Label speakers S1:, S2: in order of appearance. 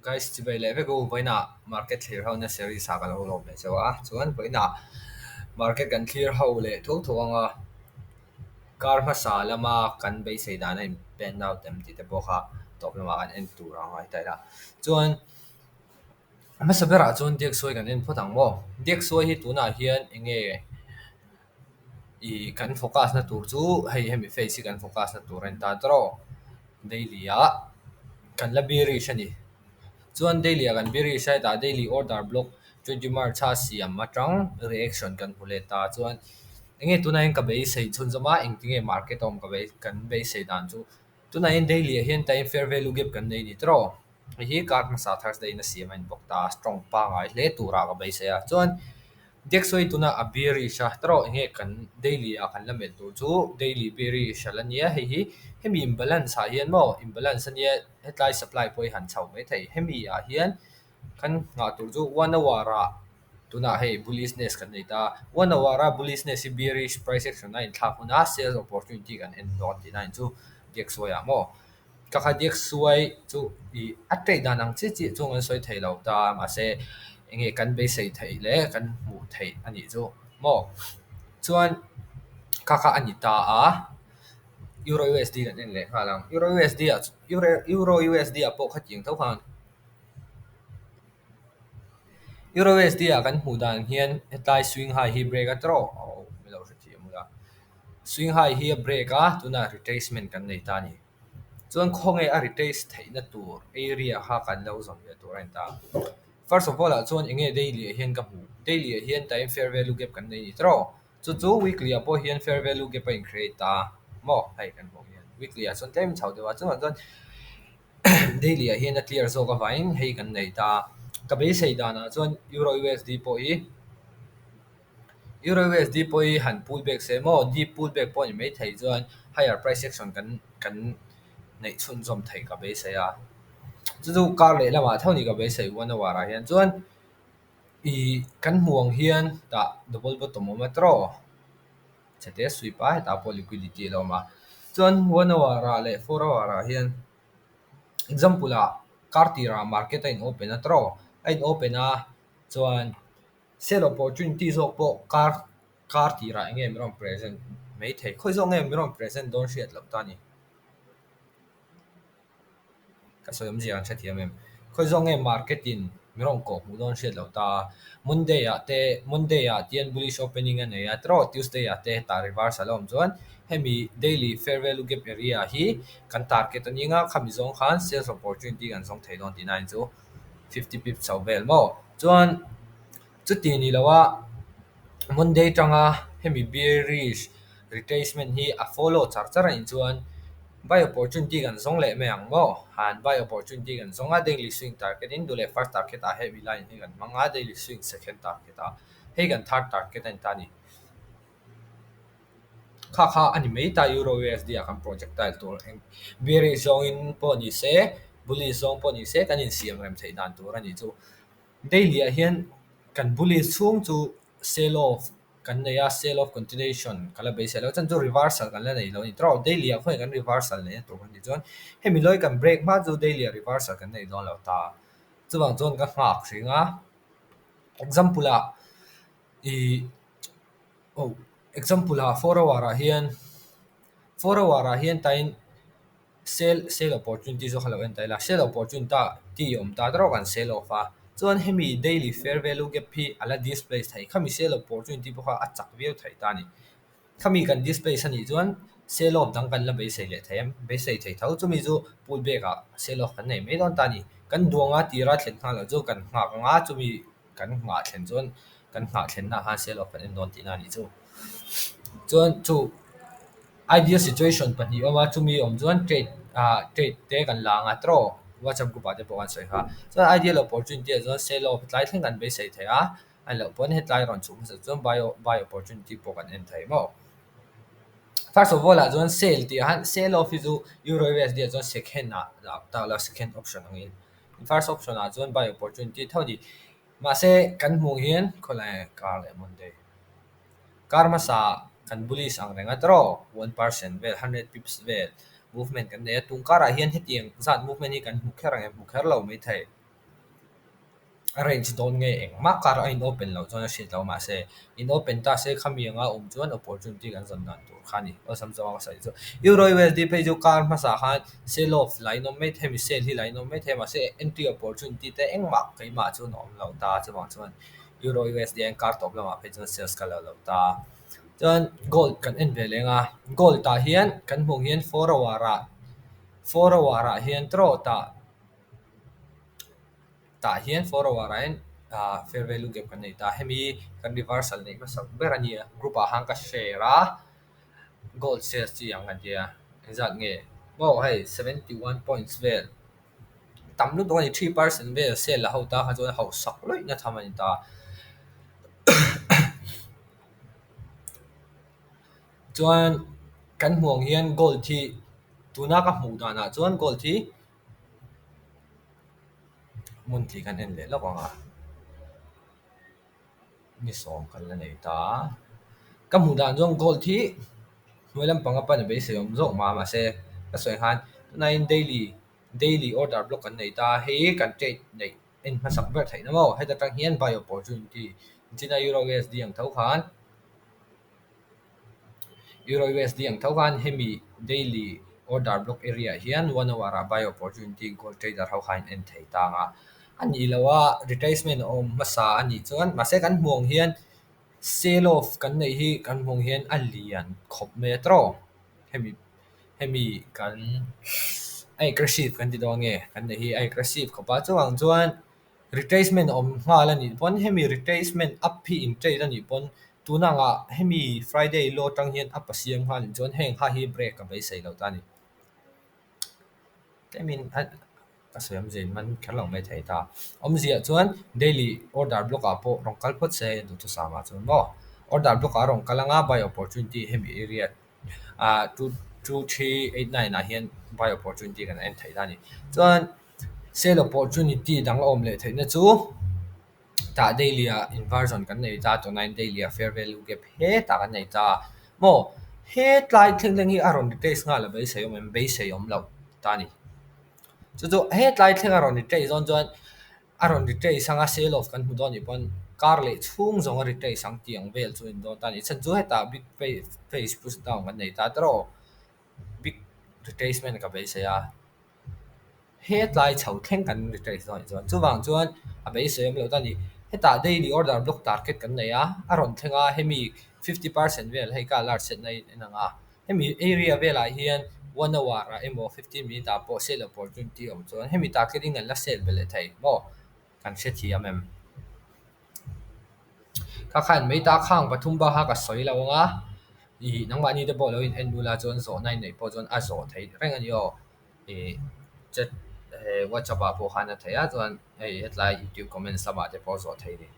S1: Guys chibai leh vek u, vawiinah market thlir ho na series ah ka lo lawm leh chauh a, chuan vawiinah market kan thlir ho leh thuak thuak ang a, kar hmasa lama kan beisei dan a in pen out em tih te pawh kha tawp lamah kan en tur ang a heta ila. Chuan a hmasa berah chuan Diaksuai kan en phawt ang maw? Diaksuai hi tunah hian eng nge ih kan focus na tur chu hei hemi face hi kan focus na tur a ni ta tawh daily ah kan la bearish a ni chuan daily ah kan bearish a hetah daily order block 20 march a siam atang reaction kan hmu let ta chuan eng nge tunah hian ka beisei chhunzawm a engtinge market a awm ka bei kan beisei dan chu tunah hian daily ah hian time fair value gap kan nei a ni tawh hei hi kar hmasa thursday in a siam a ni bawk ta strong pangngai hle turah ka beisei a chuan. Dexaway tuna a bearish a tawrh enge kan daily ah kan la melh tur chu daily bearish a la nia hei hi hemi imbalance ah hian maw imbalance ania hetlai supply pawh hi han chho mai thei hemi ah hian kan nghah tur chu one hour ah tunah hei bullishness kan nei ta one hour a bullishness hi bearish price action a inthlak huna sales opportunity kan en dawn tihna in chu Dexaway ah maw. Ka kha diak suai chu ih a ṭeih dan ang chiah chiah chuan kan sawi thei lo ta mahse eng nge kan beisei theih leh kan hmuh theih a nih chu maw chuan kha kha a ni ta a Euro USD kan en leh nghal ang Euro USD ah Euro USD ah pawh khatiang tho khan Euro USD ah kan hmuh dan hian hetlai swing high hi break a tawh aw min lo hrethiam ula. Swing high hi a break a, tunah retracement kan nei ta a ni. Chuan khawnge a retrace theihna tur area kha kan lo zawm leh tur a ni ta. First of all ah chuan enge daily ah hian ka hmu, daily ah hian time fair value gap kan nei ni tawh. Chu chu weekly ah pawh hian fair value gap a in create ta maw hei kan hmuh hian weekly ah chuan tlem chho deuh a chungah chuan daily ah hian a clear zawk avangin hei kan nei ta. Ka beisei danah chuan euro USD pawh hi. Euro USD pawh hi han pull back se maw deep pull back pawh a ni maithei chuan higher price action kan kan neih chhunzawm theih ka beisei a chu chu kar leh lamah tho ni ka beisei one hour ah hian chuan ih kan hmuh ang hian tah double bottom a awm a tawh chhete sweep a hetah pawh liquidity a lo awm a chuan one hour ah leh four hour ah hian example ah kar tirah market a in open a tawh a in open a chuan. Sale opportunity zawk pawh kar kar tirah eng nge min rawn present maithei khawi zawk nge min rawn present dawn hriat loh ta a ni. Ka sawi awmzia an hrethiam em? Khawi zawk nge market in min rawn kawh hmuh dawn hriat loh ta a, Monday ah te Monday ah tian bullish opening a nei a tiraw Tuesday ah te hetah reversal a awm chuan hemi daily fair value gap area hi kan target a ning a khami zawng khan sales opportunity kan zawng thei dawn tihna a ni chu. 50 pips chho vel maw chuan chuti ni lo a Monday tanga hemi bearish retracement hi a follow char char a nih chuan buy opportunity kan zawng leh mai ang maw han buy opportunity kan zawng a daily swing target in duh leh first target ah hemi line hi kan hmang a daily swing second target ah hei kan third target a ni ta a ni. Kha kha a ni mai ta Euro USD ah kan projectile tur eng bearish zawngin pawh ni se bullish zawng pawh ni se kan insiam rem theih dan tur a nih chu. Daily ah hian kan bullish chhung chu sell off kan nei a sell off continuation ka la beisei lo chuan chu reversal kan la nei lo a ni tawh daily ah khawnge kan reversal neih na tur kan tih chuan hemi lawi kan break hma chu daily ah reversal kan nei dawn lo ta chuvang chuan ka nghak hring a example ah ih. Oh example ah 4 hour ah hian 4 hour ah hian tain sell sell opportunity zawk a lo en ta ila sell opportunity awm ta erawh kan sell off a chuan hemi daily fair value gap hi a la displace thei khami sell opportunity pawh kha a chak viau theih ta a ni khami kan displace a nih chuan sell off dang kan la beisei leh thei a beisei thei tho chumi chu pull back ah sell off kan nei mai dawn ta a ni kan duanga tira thlen nghal loh chu kan nghak anga chumi. Kan nghah thlen chuan kan nghah thlenna khan sell off kan en dawn tihna a nih chu. Chuan chu ideal situation pahnih a awm a, chumi awm chuan trade ah trade te kan la ang a tiraw whatsapp group ah te pawh kan sawi kha. Chuan ideal opportunity ah chuan sell off tlai thleng kan beisei thei a, a nih loh pawn hetlai rawn chhuh hmasa chuan buy buy opportunity pawh kan en thei maw. First of all ah chuan sell tih ah khan sell off hi chu euro USD ah chuan second ah dah tak la second option angin. First option ah chuan buy opportunity tho a ni. Mahse kan hmuh hian khawlai kar leh Monday kar hmasa kan bullish ang reng a tawh 1% vel 100 pips vel movement kan nei a. Tun karah hian hetiang zat movement hi kan hmu kher ang em hmu kher lo maithei. A range dawn nge engmah kar a in open loh chuan a hriat loh mahse in open ta se khami anga awm chuan opportunity kan zawn dan tur kha a ni. Awlsam zawng a sawi chu Euro USD phei chu kar hmasa khan sell off la in awm mai thei mi sell hi la in awm mai thei mahse entry opportunity te engmah keimah chuan a awm lo ta chuvang chuan Euro USD ah hian kar tawp lamah phei chuan sales ka la lo ta. Chuan gold kan en ve leng a gold ah hian kan hmuh ang hian 4 hour ah hian trawt ah Tah hian 4 hour ah hian fair value gap kan nei ta. Hemi kan reversal neih hmasak ber a nia. Group ah khan ka share a, gold sales chi ang kan tia. Engzat nge? Maw hei 71 points vel tam lutuk a ni. 3% vel sale la ho ta kha chuan hausak lawih na tham a ni ta. Chuan kan hmuh ang hian gold hi tuna ka hmuh danah chuan gold hi. Hmun tih kan en leh lawk ang a, ni sawm kan la nei ta a, ka hmuh dan chuan gold hi hnuai lampang a pan a beisei awm zawk mah mahse ka sawi khan tunaiin daily daily order block kan nei ta a, hei kan trade neih en hmasak ber theih na maw heta tang hian buy opportunity china euro USD ang tho khan. Euro USD ang tho khan hemi daily order block area ah hian 1 hour ah buy opportunity gold trader ho khan en thei ta ang a. A nih loh a retracement a awm hmasa a nih chuan mahse kan hmuh ang hian sell off kan neih hi kan hmuh ang hian a lian khawp mai a tawrh hemi hemi kan a aggressive kan ti dawn nge kan neih hi a aggressive khawp a chuvang chuan Retracement a awm nghal a nih pawn hemi retracement up hi in trade a nih pawn tuna angah hemi Friday law atang hian up a siam nghal in chuan heng ha hi break a beisei lo ta a ni. Tlemin a ka sawi awmzia in man kher lo mai thei ta. Awmzia chuan daily order block ah pawh rawn kal phawt se duhthusam ah chuan maw order block ah a rawn kal anga buy opportunity hemi area ah 2389 ah hian buy opportunity kan en theih ta a ni. Chuan Sale opportunity dang a awm leh theihna chu tah daily ah inversion kan nei ta tunah daily ah fair value gap hetah kan nei ta maw hetlai thleng thleng hi a rawn retrace nghal a beisei awm em beisei awm loh ta a ni. Chu chu hetlai thleng a rawn retrace dawn chuan a rawn retrace anga sale off kan hmu dawn anih pawn kar leh chhung zawng a retrace ang tih ang vel chu a ni dawn ta a ni. Chhan chu hetah big face push down kan nei ta tawrh big retracement ka beisei a. Hetlai chho thleng kan retrace dawn anih chuan chuvang chuan a beisei awm loh ta a ni. Hetah daily order block target kan nei a, a rawn thleng a hemi 50% vel hei ka alert set na in ang a, hemi area velah hian 1 hour ah emaw 15 minute ah pawh sale opportunity a awm chuan hemi target in kan la sale belh leh thei maw kan hrethiam em? Kha khan mai ta khang pathum bak kha ka sawi lo ang a, ih nangmahni te pawh lo in en bula chuan zawhna in neih pawh chuan a zawh theih reng a ni aw. Ih chat he whatsapp ah pawh khan a theih a chuan hei hetlai youtube comments lamah te pawh zawh theih a ni.